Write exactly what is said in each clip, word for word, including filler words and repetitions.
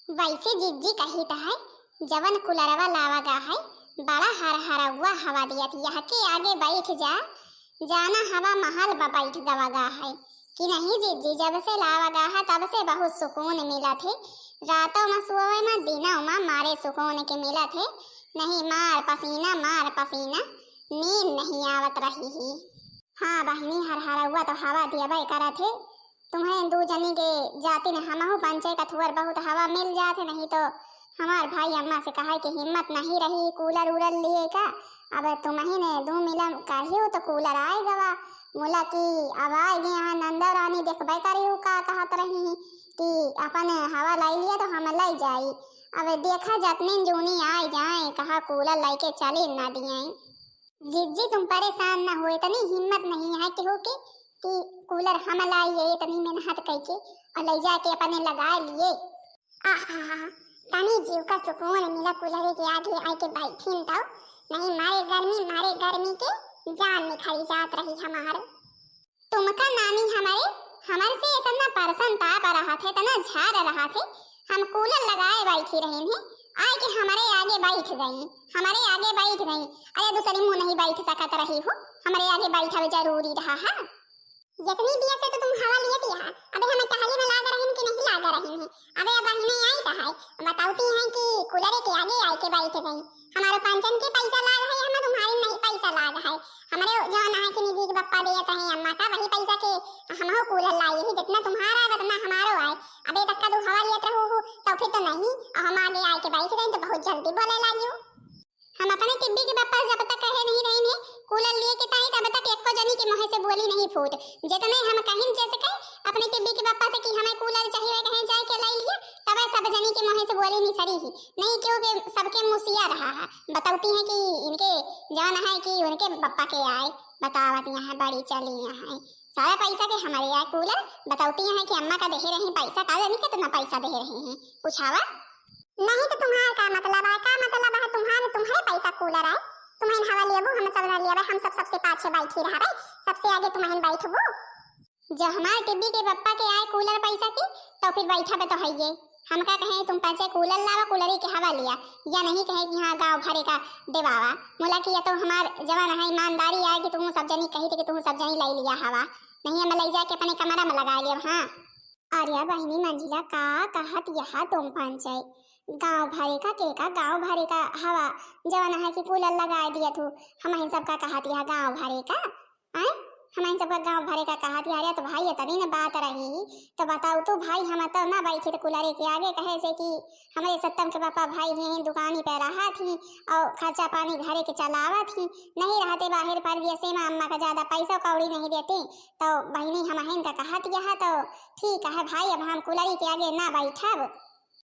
वैसे जिज्जी कहित है, जवन कुलरवा लावा गा है, बड़ा हरहरौआ हवा दियत, यहके आगे बैठ जा, जाना हवा महल बा बैठ गवा गा है। कि नहीं जिज्जी, जब से लावा गा है तब से बहुत सुकून मिलत है। रातौ मा सोवै मा, दिनौ मा मारे सुकून के मिलत है। नहीं मार पसीना, मार पसीना, नींद नहीं आवत रही ही। हाँ बहिनी, हरहरौआ तो हवा दियबै करत है। तुम्हरे दू जनी के जातिन हमहू पंचे का थोर बहुत हवा मिल जात है, नहीं तो हमार भाई अम्मा से कहा कि हिम्मत नहीं रही कूलर उलर लिए का। अब तुम्हरे दू मिला कहियो तो कूलर आए गवा। मुला कि अब आए गए हैं नंदा रानी, देखबे करियो का कहत रही कि अपन हवा लाई लिया तो हम लाई जाई। अब देखा जतने जूनी आए जाए, कहा कूलर लाई के चले ना दिए। जिज्जी, तुम परेशान न हो, इतनी हिम्मत नहीं है केहू के कि कूलर हम लाइए, इतनी मेहनत करके और ले जाके अपने लगा लिए। आहा, तनी जीव का सुकून मिला कूलर के आगे आके बैठीन तो, नहीं मारे गर्मी, मारे गर्मी के जान निकल जात रही हमार। तुमका नानी हमरे, हमरे से इतना परसन ताप रहा थे, इतना झार रहा थे, हम कूलर लगाए बैठी रही हैं, आए के हमरे आगे बैठ गई, हमरे आगे बैठ गई। अरे दूसरी मुँह नहीं बैठ सकत रही हो, हमरे आगे बैठब जरूरी रहा है। जितनी दिया से तो तुम हवा लिए दिया, अबे हमें टहली में लाग रही कि नहीं लाग रही है? अबे अब बहिनी आई तो है, बताती हैं कि कूलर के आगे आए के बैठ गई। हमारे पंचन के पैसा लाग है, हमें तुम्हारे नहीं पैसा लाग है। हमारे जौन है कि निधि के बप्पा दिए तो है अम्मा का, वही पैसा के हम हो कूलर लाई ही, जितना तुम्हारा है उतना हमारो आए। अबे तक का तू हवा लियत रहू हो, तो फिर तो नहीं, और हम आगे आए के बैठ गए तो बहुत जल्दी बोले लागियो। हम अपने टिब्बी के बप्पा से जब तक कहे नहीं रही ने कूलर लिए के ताई, तब तक एको जनी के मुँहे से बोली नहीं फूट। जितने हम कहिन जैसे कहे अपने टिब्बी के बप्पा से कि हमें कूलर चाहिए, कहे जाए के लाई लिए, तब सब जनी के मुँहे से बोली नहीं सरी ही। नहीं क्योंकि सबके मुसिया रहा है, बतौती हैं कि इनके जौन है कि उनके बप्पा के आए, बतावत यहाँ बड़ी चली यहाँ है। सारा पैसा के हमारे आए कूलर, बतौती हैं कि अम्मा का देहे रही पैसा, का जानी कितना पैसा देहे रही हैं, पूछावा। नहीं तो तुम्हार का मतलब है, का मतलब है तुम्हार, तुम्हारे पैसा कूलर आए, तुम्हें हवा लेबू, हम सब ना लेबे, हम सब सबसे पाछे बैठी रहबे, सबसे आगे तुम्हें बैठबू। जब हमारे टिब्बी के पप्पा के आए कूलर पैसा की, तो फिर बैठबे तो है ये। हम का कहे तुम पंचे कूलर लावा, कूलरी के हवा लिया, या नहीं कहे कि हाँ गाँव भरे का देवावा। मुला कि या तो हमार जवान है ईमानदारी आए कि तुम सब जनी कही थे कि तुम सब जनी लाई लिया हवा, नहीं हम ले जाके अपने कमरा में लगा लिया। हाँ। अरे बहिनी मंझिला, का कहत यहा तुम पंचे? गाँव भरे का के का गाँव भरे का हवा जवन है कि कूलर लगाए दिया तू, हमहिन सबका कहत यहा गाँव भरे का? आय, हमहिन सबका गाँव भरे का कहत यहा। अरे तो भाई इतनी न बात रही तो बताओ तो भाई, हम तो ना बैठे तो कूलरे के आगे कहे से कि हमरे सत्तम के पापा भाई ही दुकानी पे रहा थी और खर्चा पानी घरे के चलावा थी, नहीं रहते बाहर परदेसे में अम्मा का ज्यादा पैसा कौड़ी नहीं देते, तो बहिनी हमहिन का कहत यहा तो ठीक है भाई, अब हम कुलरी के आगे ना बैठब।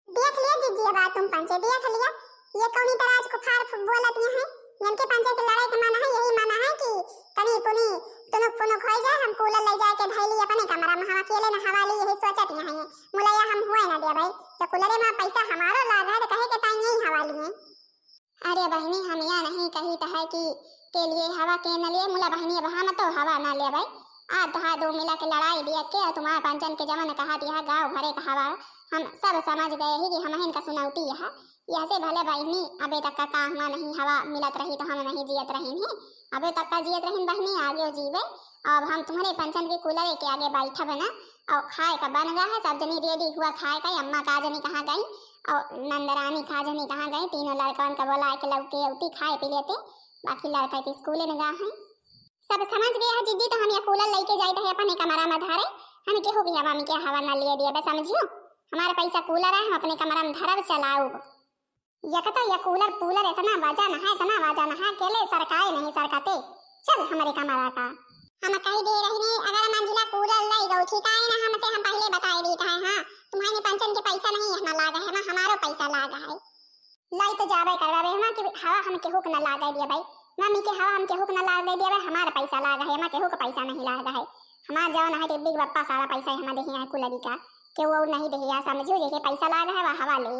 देख लिया जिज्जी, अब तुम पंचे देख लिया, ये कौनी तरह आज कुफार फु-, बोलत यहाँ है। इनके पंचे के लड़ाई के मन है, यही मन है कि तनी पुनी तुनुक पुनुक हो जाए, हम कूलर ले जाए के धैली अपने कमरा में, हम अकेले न हवाली यही सोचत यहाँ है। मुलैया हम हुए ना दे भाई, तो कूलरे में पैसा हमारो लाग है, तो कहे के ताई यही हवाली है। अरे बहिनी, हम या नहीं कहित है कि के लिए हवा के न लिए, मुला बहिनी, अब हम तो हवा ना लेबै। आ तहा दो मिला के लड़ाई दिया के, और तुम्हारे पंचन के जवन कहत यहा गाँव भरे का हवा, हम सब समझ गए ही कि हमहिन का सुनौती यहा। यह से भले बहिनी, अबे तक का, का हुआ नहीं, हवा मिलत रही तो हम नहीं जियत रही नहीं, अबे तक का जियत रही बहिनी, आगे जीवे। अब हम तुम्हारे पंचन के कूलरे के आगे बैठब ना, और खाए का बन गया है, सब जनी ready हुआ खाए का, अम्मा का जनी कहाँ गई, और नंदरानी का जनी कहाँ गई, तीनों लड़कन का बोला के लौटे अउती खाए पी लेते, बाकी लड़का तो स्कूले में गा हैं। सब समझ गया है जिज्जी, तो हम ये कूलर लेके जाइत है अपने कमरा में धरे, हम केहू की हवा में के हवा ना लिए दिए, बस समझियो, हमारा पैसा कूलर है, हम अपने कमरा में धरब चलाउब। यक तो ये कूलर पूलर इतना वजन है, इतना वजन है, अकेले सरकाए नहीं सरकते। चल हमरे कमरा का। हम कही दे रही नहीं, अगर मंझिला कूलर लाई गई, ठीक है ना, हमसे हम पहले बताए दी है, हाँ, तुम्हारे पंचन के पैसा नहीं है, हम लाग है, हम हमारो पैसा लाग है। लाई तो जाबे करबा बे, हमा के हवा हम केहू के ना लागे दिया भाई, मम्मी के हवा हम केहू के ना लागे दिया भाई, हमारा पैसा लाग है, हमा केहू के पैसा नहीं लाग है। हमार जौन है टिब्बी के बप्पा सारा पैसा हमा देही है कुलरी का, केहू और नहीं देही है, समझियो जे के पैसा लाग है वह हवा ले।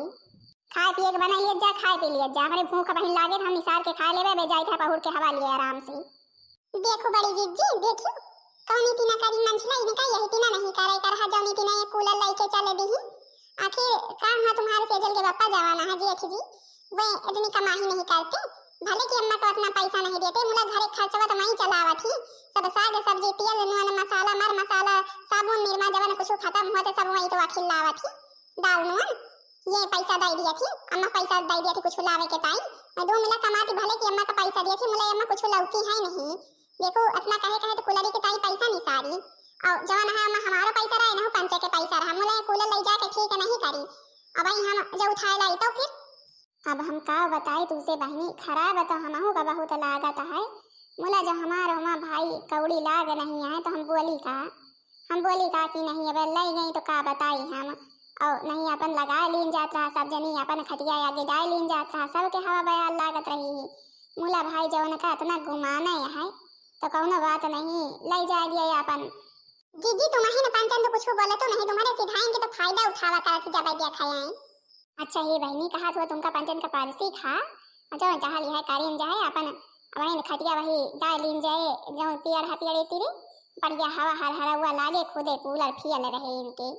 खाए पिए के बनाइए जा, खाए पी लिए जा, हमरे भूख बहिन लागे, हम निसार के खाए लेबे, बे जाइत है पहुड़ के हवा लिए आराम से। देखो बड़ी जिज्जी, देखियो, कौनी टीना करी मंझला, इनका यही टीना नहीं करे, तरह जौनी टीना ये कूलर लेके चले दी। आखिर का हुआ तुम्हारे से जल के पप्पा जवान है जी, अखी जी, वे इतनी कमाई नहीं करते, भले कि अम्मा को इतना पैसा नहीं देते, मुला घरे खर्चवा तो वहीं चलावत ही, सब साग सब्जी, तेल, नून, मसाला, मर मसाला, साबुन, निरमा, जवन कुछ खत्म होते सब वहीं तो अखिल लावत ही, दाल, नून, ये पैसा दे दिया थी, अम्मा पैसा दे दिया थी कुछ लावे के ताई, मैं दो मिला कमाती, भले कि अम्मा का पैसा दिया थी, मुला अम्मा कुछ लौती है नहीं, देखो इतना कहे कहे तो कुलरी के ताई पैसा नहीं सारी, और जवन है अम्मा हमारा पैसा रहा, ना पंचे के पैसा रहा, मुला कूलर ले जाके ठीक नहीं करी, अब आई हम जो उठाए लाई तो फिर। अब हम का बताई तुझसे बहनी, खराब तो हमहू का बहुत लागत है। मुला जो हमार हुआ भाई कौड़ी लाग नहीं है तो हम बोली का, हम बोली का कि नहीं अब ले गई तो का बताई हम। और नहीं अपन लगा लीन जात रहा, सब जनी अपन खटिया आगे जाए लीन जात रहा, सबके हवा बयार लागत रही ही। मुला भाई जौन का इतना गुमाने है तो कौनो बात नहीं, ले जाए दिया अपन। जीजी तुम ही न पंचन तो कुछ बोले तो नहीं, तुम्हारे सिधाइन के तो फायदा उठावा करत जब दिया खाए। अच्छा हे बहिनी, कहा थो तुमका पंचन का पारसी खा, जो जहाँ लिहा कारियन जाए अपन वही खटिया वही डाल लीन जाए, जो पियर हा पियर तीरी बढ़िया हवा हर हरवा लागे, खुदे कूलर फियल रहे इनके।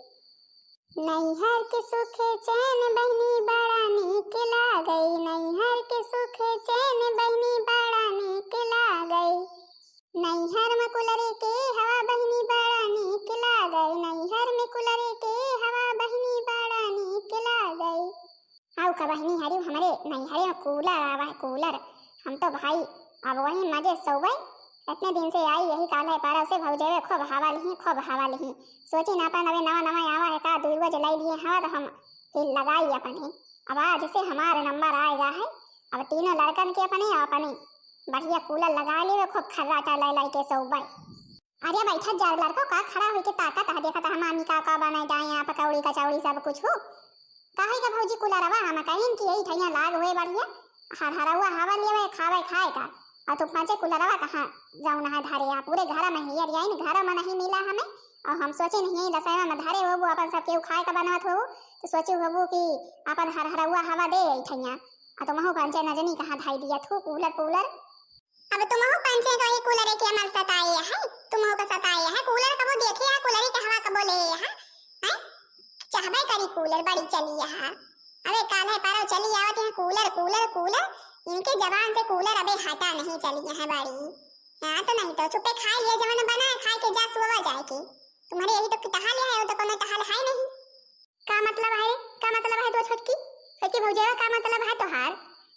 नैहर के सुख चैन बहिनी बड़ा नीक लागई, नैहर के सुख चैन बहिनी बड़ा नीक लागई। नैहर में कुलरे के हवा बहिनी बड़ा नीक लागै, नैहर में कुलरे के हवा बहिनी बड़ा नीक लागै। आउ का बहिनी हरी हमरे नैहरे में कूलर आवा है, कूलर। हम तो भाई अब वही मजे सोवै। इतने दिन से आई यही काल है पारा से भौजेवे खूब हवा लिही, खूब हवा लिही। सोची ना अपन अबे नवा नवा आवा है का, दू रोज लाई लिए हवा तो हम फिर लगाई अपने। अब आज से हमारे नंबर आएगा है। अब तीनों लड़कन के अपने, अपने बढ़िया कूलर लगा लेवे, खूब खर्राटा लाई लाई के सोवै। अरे बैठा जा लड़का, का खड़ा होई के ताकत है, देखत है मामी का का बनाए जाए यहाँ पकौड़ी कचौड़ी सब कुछ हो। काहे का भौजी कुलरवा हम कहिन कि यही ठैया लाग हुए बढ़िया, हर हरौआ हवा लेवे खावे खाए का। और तू पाँचे कुलरवा कहाँ जाऊन है धरे, यहाँ पूरे घर में हियर याइन घर में नहीं मिला हमें। और हम सोचे नहीं यही रसोई में धरे होबू अपन सब केहू खाए का बनवत होबू, तो सोचे होबू कि अपन हर हरौआ हवा दे यही ठैया। और तुमहू पाँचे नजनी कहाँ धाई दिया थू कूलर कूलर। अब तुमहू पंचे का ही कूलर के अमल सताए है, तुमहू का सताए है। कूलर कबो देखे है, कूलर के हवा कबो ले है, हैं? चाहबे करी कूलर बड़ी चली है। अबे काल्हे परव चली आवत है कूलर, कूलर, कूलर। इनके जबान से कूलर अबे हटा नहीं चली है बड़ी। हाँ तो नहीं तो चुप्पे खाए लिए जवन बना है, खाए के जा सोवा जाए के। तुम्हारे यही तो टहल है, वो तो कोनो टहल है नहीं। का मतलब है, का मतलब है तो छोटकी, छोटकी भौजिया, का मतलब है तोहार?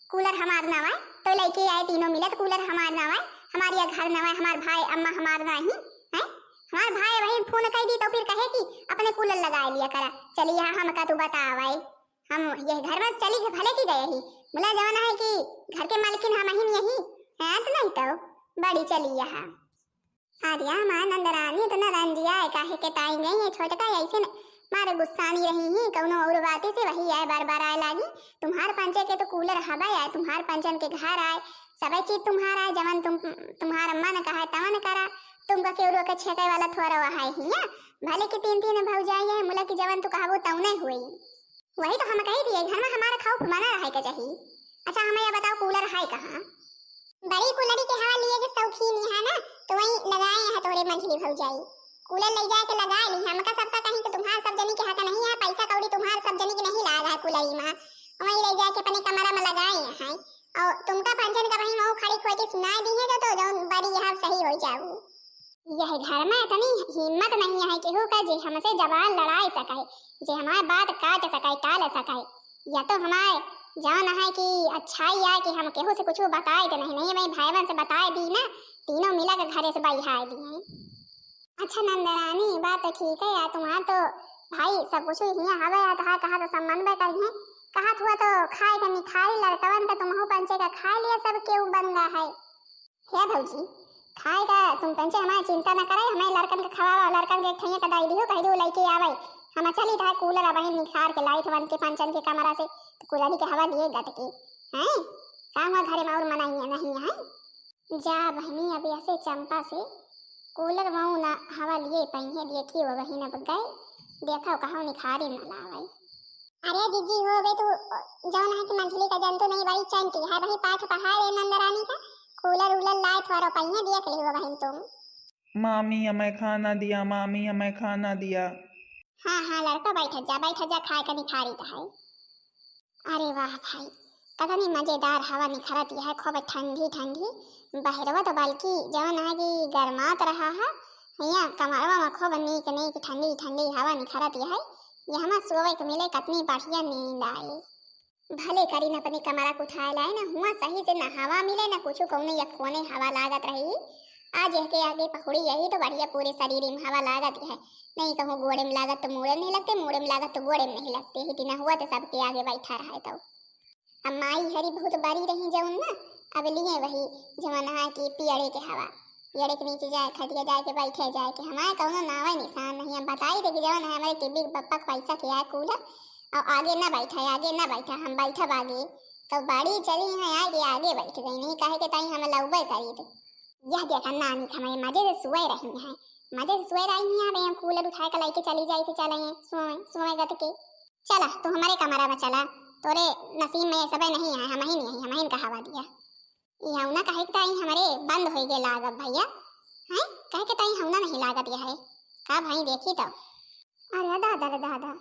कूलर हमार नाव है, तो लइके आए तीनों मिलत, कूलर हमार नाव है, हमार या घर नाव है, हमार भाई अम्मा हमार नाही है। हमार भाई वही फोन कर दी तो फिर कहे कि अपने कूलर लगा लिया करा। चली यहाँ हम का तू बतावे, हम ये घर में चली के भले की गए ही, मुला जवान है कि घर के मालकिन हम ही यही हैं, तो नहीं तो बड़ी चली यहाँ। अरे माँ नंदरानी तो नरंजिया है, काहे के ताई गई है छोटका, ऐसे न मारे गुस्सानी रही ही, कौनो और बातें से वही आए, बार बार आए लागी। तुम्हार पंचे के तो कूलर हवा आए, तुम्हार पंचन के घर आए, सबे चीज तुम्हारा है, जवन तुम, तुम्हार अम्मा ने कहा है तवन करा, तुमका केहू रोके छेके वाला थोड़ा है हिया। भले कि तीन तीन भौजाई है, मुला की जवन तू कहबो तौने हुई। वही तो हम कही थी, घर में हमारा खौफ बना रहे के चाहिए। अच्छा हमें ये बताओ कूलर है कहाँ? बड़ी कूलरी के हवा लिए के शौकीन है ना, तो वही लगाए हैं तोरे मंझली भौजाई। कूलर ले जाके लगा ली, हमका सबका कहीं कि तुम्हार सब जनी के हक नहीं है, पैसा कौड़ी तुम्हार सब जनी के नहीं लाग है कूलरी में, वही ले जाके अपने कमरा में लगाए हैं। और तुमका पंचन का वही मऊ खड़ी खोटी सुनाए दी है जो, तो जौन बड़ी यहाँ सही हो जाऊ। यह घर में इतनी हिम्मत नहीं है केहू का जे हमसे जबान लड़ाए सके, जे हमार बात काट सके, टाल सके। या तो हमार जौन है कि अच्छाई है कि हम केहू से कुछ बताए तो नहीं, नहीं भाई भाईवन से बताए दी ना, तीनों मिला के घरे से बहियाए दी हैं। अच्छा नंदरानी, बात तो ठीक है यार, तुम्हार तो भाई सब कुछ हियाँ हवे यार, कहा कहा तो सब मनबे करी हैं। कहा हुआ तो खाए का निखारी लड़कवन का, तुम्हू पंचे का खाए लिया, सब केहू बन गा है। हे भौजी, खाए का तुम पंचे हमारी चिंता न करे, हमारे लड़कन के खवावा, लड़कन के ठैया का दाई दियो, कह दियो लइके आवे। हम चली था कूलर अब निखार के लाइट बन के पंचन के कमरा से, तो कूलर के हवा लिए गट के। हैं? का हुआ घरे में और मनाई नहीं है? जा बहनी, अब ऐसे चंपा से कूलर मऊ ना हवा लिए पहिए, देखी वो बहिन अब गए, देखा कहाँ निखारी न लावे। अरे जीजी हो बे तू, जौन है कि मंझली का जंतु नहीं, बड़ी चंटी है, वही पाठ पढ़ाए रे नंदरानी का, कूलर उलर लाए थोड़ा पहिए देख लियो बहन तुम। मामी हमें खाना दिया, मामी हमें खाना दिया। हाँ हाँ लड़का बैठ जा, बैठ जा, खाए का निखारी का है। अरे वाह भाई, कतनी मजेदार हवा निखरत है, खूब ठंडी ठंडी। बहरवा तो बल्कि जवन है कि गरमात रहा है, हियाँ कमरवा में खूब नीक नीक ठंडी ठंडी हवा निखरत है। यहाँ सोवे के मिले, कतनी बढ़िया नींद आए। भले करीन अपने कमरा के उठाए लाए ना, हुआँ सही से ना हवा मिले ना कुछ, कौने यकोने हवा लागत रही। आज यह के आगे पहुड़ी यही तो बढ़िया पूरे शरीर में हवा लागत है। नहीं कहूँ गोड़े में लागत तो मूड़े में नहीं लगते, मूड़े में लागत तो गोड़े में नहीं लगते। ही दिना हुआ तो सबके आगे बैठा रहे तो। अब माई हरी बहुत बड़ी रही जौन ना, अब लिए वही जमाना है कि पियड़े के हवा, पियड़े के नीचे जाए, खटिया जाए के बैठे जाए के, हमारे कौनो नावे निशान नहीं। हम बताई दे कि जौन है हमारे टीवी के पप्पा के पैसा के आए कूलर, और आगे ना बैठा, आगे ना बैठा, हम बैठब आगे। तो बड़ी चली हैं आए कि आगे बैठ गई, नहीं कहे के ताई हम लौबे करी थे। यह देखा नानी हमारे मजे से सोए रही हैं, मजे से सोए रही हैं। अब हम कूलर उठाए के लेके चली जाई थे, चले हैं सोए सोए गत के। चला तू हमारे कमरा में चला, तोरे नसीब में ये सबे नहीं है, हम ही नहीं है, हम ही का हवा दिया। ई हौना कहे के ताई हमरे बंद होई गे लागत भैया, हैं? कहे के ताई हौना नहीं लागत यह है। का भाई देखी तो। अरे दादा रे दादा,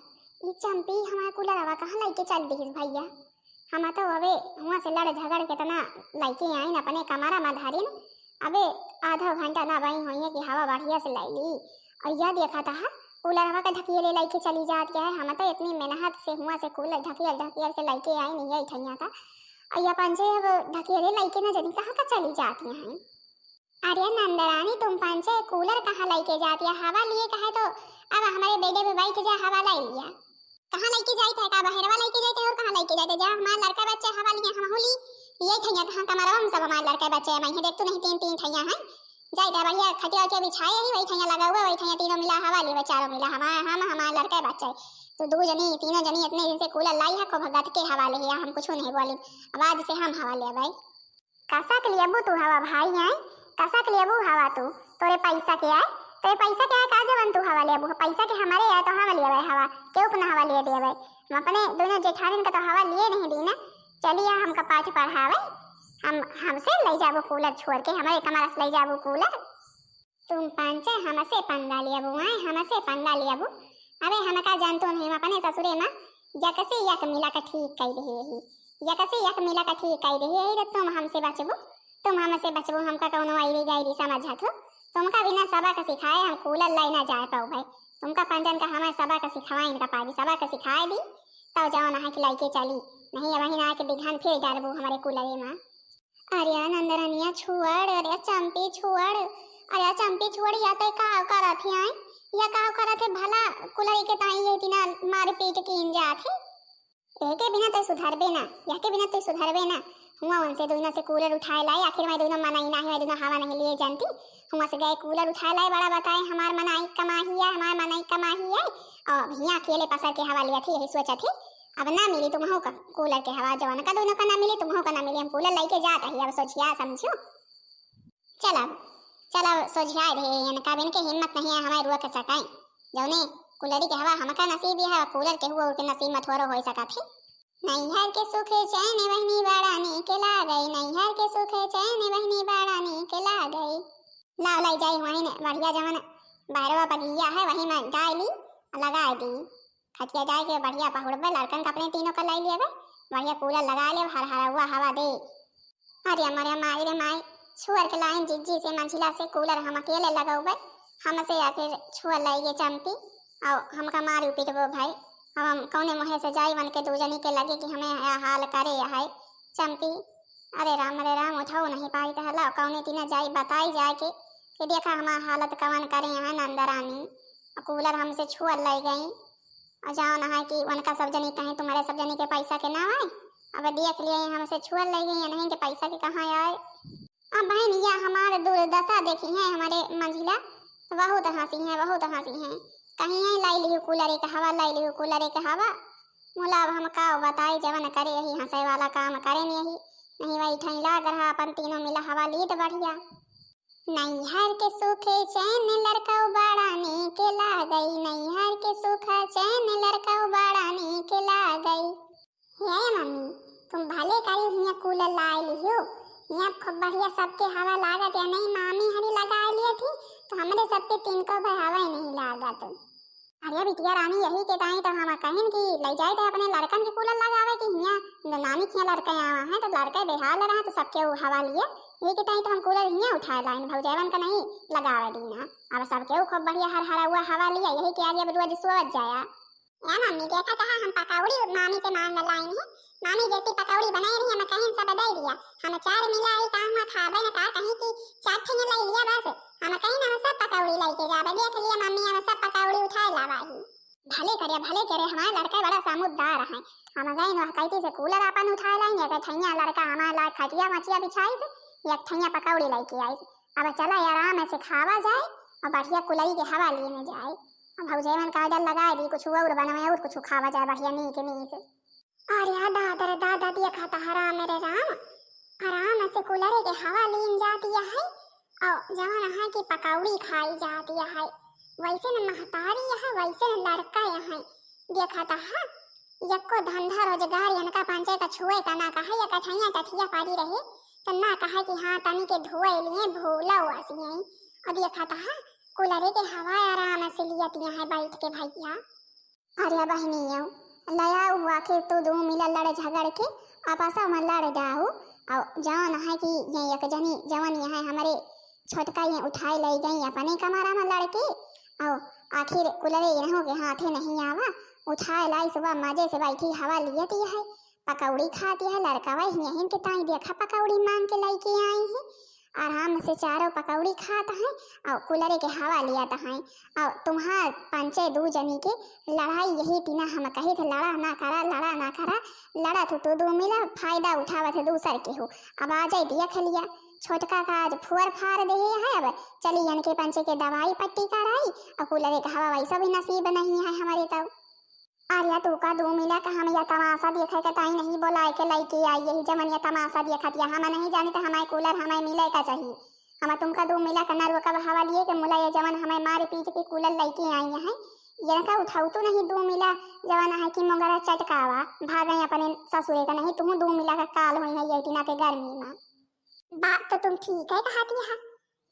ई चंपी हमार कूलरवा कहाँ लइके चल दिहिस भैया? हम तो अबे हुआँ से लड़ झगड़ के तना लइके आइन अपने कमरा में धरिन। अबे आधा घंटा ना भई होइए कि हवा बढ़िया से लइ ली। और यह देखा था कूलरवा के ढकियले लइके चली जात क्या है। हम तो इतनी मेहनत से हुआँ से कूलर ढकियल ढकियल के लइके आइन यही ठैया था। और यह पंचे अब ढकियले लइके ना जनी कहाँ का चली जात हैं। अरे नंदरानी, तुम पंचे कूलर कहाँ लइके जात या? हवा लिए कहे तो अब हमारे बेडे पे बैठ जा, हवा लाई लिया। कहाँ लइके जाइत है? का बहरवा लइके जाइत है और कहाँ लइके जाइत है? जा हमार लड़का बच्चे हवा लिए, हम हो ली। ये ठैया कहाँ कमरवा में सब हमार लड़का बच्चे हैं, मैं देख तू नहीं तीन तीन ठैया हैं। जाइत है बढ़िया खटिया उटिया बिछाए ही, वही ठैया लगा हुआ, वही ठैया तीनों मिला हवा लिए, चारों मिला हमार, हम हमार लड़का बच्चे। तो दो जनी, तीनों जनी इतने दिन से कूलर लाई है, खूब गत के हवा ले है, हम कुछ नहीं बोली। अब आज से हम हवा ले भाई। कसक लेबू तू हवा भाई, आय? कसक लेबू हवा तू? तोरे पैसा के आय? तोरे पैसा के आय का जवन तू हवा लेबू? पैसा के हमारे आय तो हम लेबे हवा, केहू के ना हवा लिए देबे। हम अपने दोनों जेठानिन का तो हवा लिए नहीं दीना। चलिए हमका पाठ पढ़ावे, हम, हमसे ले जाबू कूलर छोड़ के, हमारे कमरा से ले जाबू कूलर। तुम पंचे हमसे पंगा लेबू, आय? हमसे पंगा लेबू? अबे हमका जानतो नहीं, हम अपने ससुरे में यकसे यक मिला के ठीक कई रही है। यकसे यक मिला के ठीक कई रही है, तो तुम हमसे बचबू, तुम हमसे बचबू, हमका कौनो आईरी गायरी समझत हो? तुमका बिना सबक सिखाए हम कूलर लाई ना जाए पाऊ भाई। तुमका पंचन का हमें सबक सिखवाइन का पारी, सबक सिखाए दी, तब जवन है कि लइके चली, नहीं वही ना के बिघान फिर डालबू हमारे कूलरे में। अरे नंदरनिया छोड़, अरे चंपी छोड़, अरे चंपी छोड़, या तो का करत है, आय? या का करत है भला? कूलर के ताई ये दिना मार पीट कीन जात है। एके बिना तो सुधरबे ना, यहके बिना तो सुधरबे ना। हुआ उनसे दोनों से कूलर उठाए लाए, आखिर मैं दोनों मनाई ना है, मैं दोनों हवा नहीं लिए जानती। हुआ से गए कूलर उठाए लाए, बड़ा बताए हमार मनाई कमाही है, हमार मनाई कमाही है। और अब हियाँ अकेले पसर के हवा लिया थी, यही सोचा थी अब ना मिली तुमहू का कूलर के हवा, जवन का दोनों का ना मिली, तुमहू का ना मिली। हम कूलर लइके जात ही, अब सोचिया समझो। चल अब, चल अब सोझिया रहे, इनका बिन के हिम्मत नहीं है हमारे रुआ के सकाई। जौने कूलरी के हवा हमका नसीब है, कूलर के हुआ उनके नसीब में थोड़ो हो सका थी। नैहर के सुख चैन बहिनी बड़ा नीक लागई, नैहर के सुख चैन बहिनी बड़ा नीक लागई। लाओ लाई जाई वहीं ने बढ़िया जवन बहरवा बगिया है, वहीं में डाली, लगा दी। खटिया जाए के बढ़िया पहुड़बे, लड़कन का अपने तीनों का लाई लेबे, बढ़िया कूलर लगा लेब, हर हरौआ हवा दे। अरे मरे माई रे माई, छुअर के लाइन जिज्जी से मंझिला से कूलर हम अकेले लगौबे, हमसे आखिर छुअर लाई गे चंपी, और हमका मारू पीटबो भाई। अब हम कौने मुँहे से जाई वन के दू जनी के लगे कि हमें यह हाल करे है चंपी। अरे राम रे राम, उठाओ नहीं पाई तो हला, कौने तीना जाई बताई जाए के कि देखा हमार हालत कवन करे है नंदरानी। कूलर हमसे छुअल लाई गई, और जाओ ना है कि उनका सब जनी कहें तुम्हारे सब जनी के पैसा के ना आए। अब देख लिए हमसे छुअल लाई गई, नहीं के पैसा के कहाँ आए। अब बहन या हमार दुर्दशा देखी है हमारे मंझिला, बहुत हंसी है, बहुत हंसी है। कहीं है लाई लियो कूलर एक हवा, लाई लियो कूलर एक हवा। मुला अब हम का बताई, जवन करे यही हंसे वाला काम करे नहीं, नहीं वही ठैला ग्रह अपन तीनों मिला हवा लीत बढ़िया। नैहर के सुखे चैन लड़कौ बड़ा नीक लागई, नैहर के सुख चैन लड़कौ बड़ा नीक लागई। हे मम्मी, तुम भले करी हियाँ कूलर लाई लिहो, हियाँ खूब बढ़िया सबके हवा लागत या नहीं, मामी हरी लगा लिए थी तो हमरे सबके तीन को भाई हवा ही नहीं लागत। अरे बिटिया रानी, यही के ताई तो हम कहिन कि ले जाए थे अपने लड़कन के कूलर लगावे कि हियाँ नानी के यहाँ लड़का आवा है, तो लड़का बेहाल रहा, तो सबके ऊ हवा लिए, यही के ताई तो हम कूलर हियाँ उठाए लाइन, भौजावन का नहीं लगावे दीना। अब सबके ऊ खूब बढ़िया हर हरा हुआ हवा लिया, यही के आज अब रोज सोवत जाया। या मम्मी, देखा कहा हम पकौड़ी मामी से मांग लाइन है, मामी जैसी पकौड़ी बनाए रही, हम कहीं सब दे दिया, हम चार मिला आई काम हुआ खावे न का कहीं की चार ठे ले लिया बस, हम कहीं ना हम सब पकौड़ी लेके जावे, देख लिया मम्मी हम सब पकौड़ी उठाए लावा ही। भले करे, भले करे, हमार लड़का बड़ा समझदार है। हम गइन वह कैती से कूलर आपन उठाए लाइन, एक ठैया लड़का हमार ला खटिया मचिया बिछाइस, एक ठैया पकौड़ी लेके आइस। अब चला आराम से खावा जाए और बढ़िया कुलरी के हवा लेने जाए। अब भौजावन का order लगाए दी, कुछ और बनवे और कुछ खावा जाए बढ़िया नीक नीक। अरे दादा रे दादा, देखा तो हराम रे राम, आराम से कूलर के हवा लीन जाती है और जवन है कि पकौड़ी खाई जाती है। वैसे न महतारी है, वैसे न लड़का है। देखा तो है, यक्को धंधा रोजगार इनका पंचे का छुए का ना कहे, ये कठैया टठिया पारी रहे तो ना कहे कि हाँ तनी के धोए लिए भूला हुआ सी है। और देखा तो है, कूलर के हवा आराम से लियती है बैठ के भैया। अरे बहिनियो, लयाऊ हुआ के तू दू मिला लड़ झगड़ के आपस में लड़ जाऊ। और जवन है कि ये एक जनी जवन ये है हमरे छोटका ये उठाए ले गई अपने कमरा में लड़ के, और आखिर कुलरे इन्हों के हाथे नहीं आवा, उठाए लाई सुबह मजे से बैठी हवा लियती है। पकौड़ी खाती है, लड़का वही यहीं के ताई देखा पकौड़ी मांग के लेके आई है। आराम से चारों पकौड़ी खात हैं और कूलरे के हवा लियत हैं। और तुम्हार पंचे दू जनी के लड़ाई यही तीना हम कही थे, लड़ा ना करा, लड़ा ना करा, लड़ा तू, तू दू मिला फायदा उठावत है दूसर के हो। अब आ जाए देख लिया, छोटका का आज फुअर फार दे है। अब चली इनके पंचे के दवाई पट्टी कराई और कूलरे के हवा वैसा भी नसीब नहीं है हमारे तब। अरे तू का दू मिला का हम यह तमाशा देखे के ताई नहीं बोलाए के लइके आई, यही जमन यह तमाशा देखत या हम नहीं जाने तो हमारे कूलर हमारे मिले का चाहिए। हम तुमका दू मिला का नरुआ का हवा लिए के मुला ये जमन हमारे मारे पीट के कूलर लइके आई हैं, इनका उठाऊ तो नहीं दू मिला जवन है कि मोगरा चटकावा भागे अपने ससुरे का, नहीं तुम दू मिला का काल हुई है ये दिना के गर्मी में। बात तो तुम ठीक है कहती है,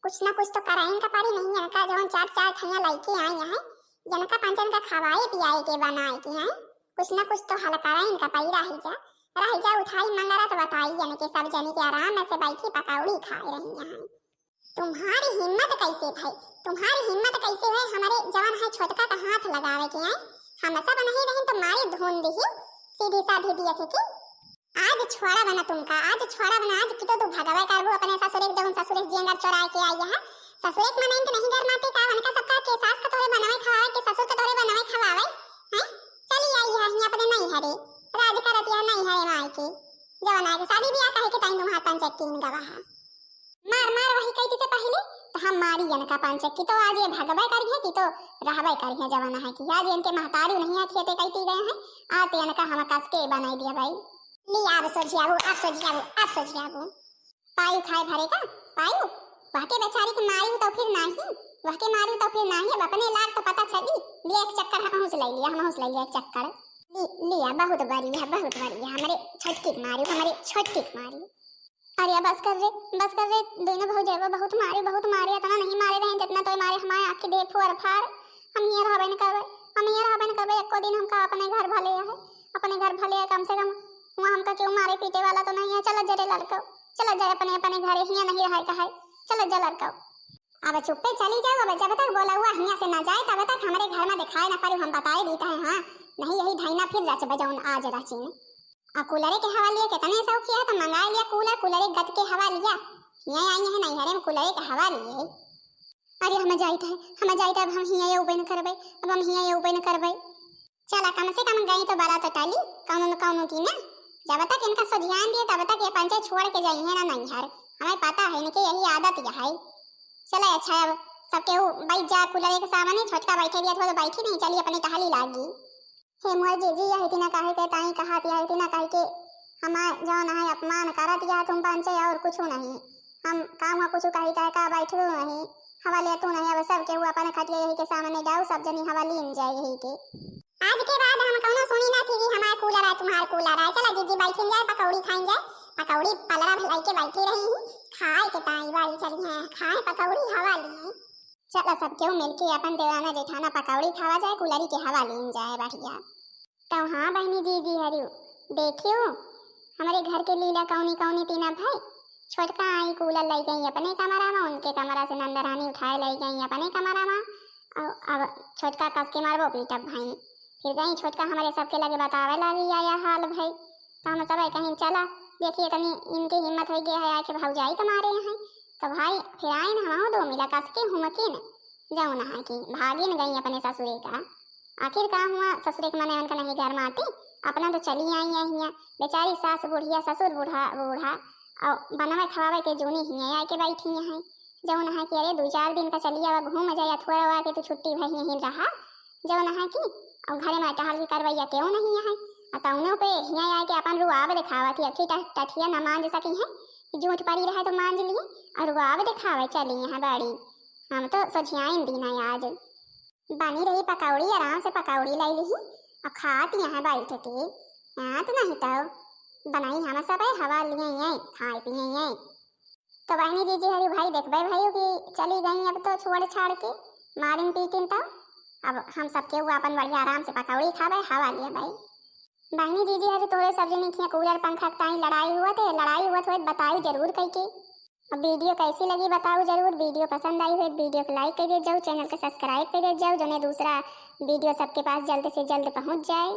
कुछ ना कुछ तो कराइन का पड़ी, नहीं इनका जवन चार चार ठैया लइके आई हैं, इनका पंचन का खवाए पियाए के बनाए के हैं, कुछ ना कुछ तो हल कराइन का पड़ी। रही जा, रही जा, उठाई मंगरा तो बताई इनके सब जनी के आराम से बैठी पकौड़ी खाए रही हैं। तुम्हारी हिम्मत कैसे भाई, तुम्हारी हिम्मत कैसे है हमारे जवन है छोटका का हाथ लगावे के हैं? हम सब नहीं रही तो मारी धुन दिही सीधी साधी दिए थे कि आज छोड़ा बना तुमका, आज छोड़ा बना, आज कितो तू भगवे करबू अपने ससुरे के, जौन ससुरे के जियंगर चोराए के आई है। ससुरे के मनइन के नहीं घर माते का, उनका सबका के सास का तोरे बनावे खवावे, के ससुर का तोरे बनावे खवावे, हैं? चली आई है हियां अपने नहीं हरे, राज करत यह नहीं हरे माई के। जवन आए के शादी ब्याह कहे के टाइम तुम्हार पंचायत कीन गवा है। मार, मार वही कही से पहले, तो हम मारी इनका पंचे कि तो आज ये भगवे करिहे कि तो रहवे करिहे जवन है कि आज इनके महतारी नहीं आती है ते कहती गए हैं, आज तो इनका हम कस के बनाई दिया भाई। ली आप सोझियाबू, आप सोझियाबू, आप सोझियाबू। पायू खाए भरे का, पायू, वह के बेचारी के मारी तो फिर नाही, वह के मारी तो फिर नाही, अब अपने लाग तो पता चली। लिया एक चक्कर हम हूस ले लिया, हम हूस ले लिया एक चक्कर। ली, लिया, बहुत बढ़िया, बहुत बढ़िया, हमारे छोटकी के मारी, हमारे छोटकी के मारी। अरे बस कर रे, बस कर रे, दोनों भौजाई बहुत मारे, बहुत मारे, इतना नहीं मारे रहे जितना तो मारे हमारे आँखी दे फुअर फार। हम हियाँ रहबे न करबे, हम हियाँ रहबे न करबे, एको दिन हमका अपने घर भले है, अपने घर भले है कम से कम, वहाँ हमका क्यों मारे पीटे वाला तो नहीं है। चला जरे लड़का, चला जाए अपने, अपने घरे, हियाँ नहीं रहे का है, चला जा लड़का। अब चुप्पे चली जाओ, अब जब तक बोला हुआ हियाँ से ना जाए तब तक हमारे घर में दिखाए ना पड़े, हम बताए दी है, हाँ, नहीं यही धाइना फिर रच बजाउन आज रचिन। आ कूलरे के हवा लिए कितने शौक किया तो मंगा लिया कूलर, कूलरे गद के हवा लिया। हियाँ आई है नैहरे में कूलरे के हवा लिए। अरे हम जाइत है, हम जाइत है, अब हम हियाँ ये उबे न करबे, अब हम हियाँ ये उबे न करबे। चला कम से कम गई तो बला तो टाली, कौनो न कौनो की ना। जब तक इनका सुधियान दिए तब तक ये पंचे छोड़ के जाई है ना नैहर। हमें पता है इनके यही आदत यह है। चला अच्छा अब सबके ऊ बैठ जा कूलरे के सामने, छोटका बैठे दिया तो बैठी नहीं, चली अपनी टहली लागी। हे मोर जीजी, यह इतना काहे के ताई कहा दिया, इतना काहे के हमार जौन है अपमान करत या तुम पंचे और कुछ नहीं। हम काम हुआ कुछ कही कहे का बैठू नहीं, हवा ले तू नहीं। अब सब केहू अपन खटिया यही के सामने जाऊ, सब जनी हवा लीन जाए यही के। आज के बाद हम कौनो सुनी ना थी कि हमार कूलर है, तुम्हार कूलर है। चला जीजी बैठिन जाए, पकौड़ी खाइन जाए, पकौड़ी पलरा भलाई के बैठी रही ही, खाए के ताई बाड़ी चली हैं, खाए पकौड़ी हवा लिए। चला सब केहू मिलके अपन देवराना जेठाना पकौड़ी खावा जाए, कूलरी के हवा लीन जाए बढ़िया। तो हाँ बहनी जीजी हरियो, देखियो हमरे घर के लीला कौनी कौनी तीना भाई। छोटका आई कूलर लइ गई अपने कमरा मा, उनके कमरा से नंदरानी उठाए लइ गई अपने कमरा मा। अब, अब छोटका कस के मारबो पीटब भाई। फिर गई छोटका हमरे सबके लगे बतावे लागी, या, या हाल भाई। तो हम सब कहीं चला, देखिए तनी इनके हिम्मत होइ गया है, आके भौजाई के मारे हैं। तो भाई फिर आइन हमहू दो मिला कस के हुमकिन, जौन है कि भागिन गई अपने ससुरे का। आखिर का हुआ, ससुरे के मने उनका नहीं घर माती, अपना तो चली आई है हियाँ। बेचारी सास बुढ़िया, ससुर बूढ़ा बूढ़ा, और बनावे खवावे के जूनी हियाँ आके बैठी हैं। जौन है कि अरे दो चार दिन का चली आवा, घूम जाए, अथुआ रवा के तू छुट्टी भई यहीं रहा। जौन है कि अब घरे में टहल के करवैया केहू नहीं है। आ तौनो पे हियाँ आके अपन रुआब देखावत ही, अखी टठ-, टठिया न मांज सकी है, जूठ पड़ी रहे तो मांज ली, और रुआब देखावे चली है बड़ी। हम तो सोझियाइन दिन है आज। बनी रही पकौड़ी, आराम से पकौड़ी लाई ली और खात यहाँ बैठ के। हाँ तो नहीं तो बनाई हम सब है, हवा लिए हैं, खाए पिए हैं। तो बहनी जीजी हरी भाई देखबे भाई कि चली गई अब तो छोड़ छाड़ के, मारिन पीटिन तो। अब हम सबके वो अपन बढ़िया आराम से पकौड़ी खाबे, हवा लिए भाई। बहनी जीजी हरी तोहरे सब जनी खिया कूलर पंखा के ताई लड़ाई हुआ थे, लड़ाई हुआ थे बताई जरूर कई के। अब वीडियो कैसी लगी बताओ जरूर। वीडियो पसंद आई हुई वीडियो को लाइक कर दे जाओ, चैनल को सब्सक्राइब कर दे जाओ, जोने दूसरा वीडियो सबके पास जल्द से जल्द पहुँच जाए।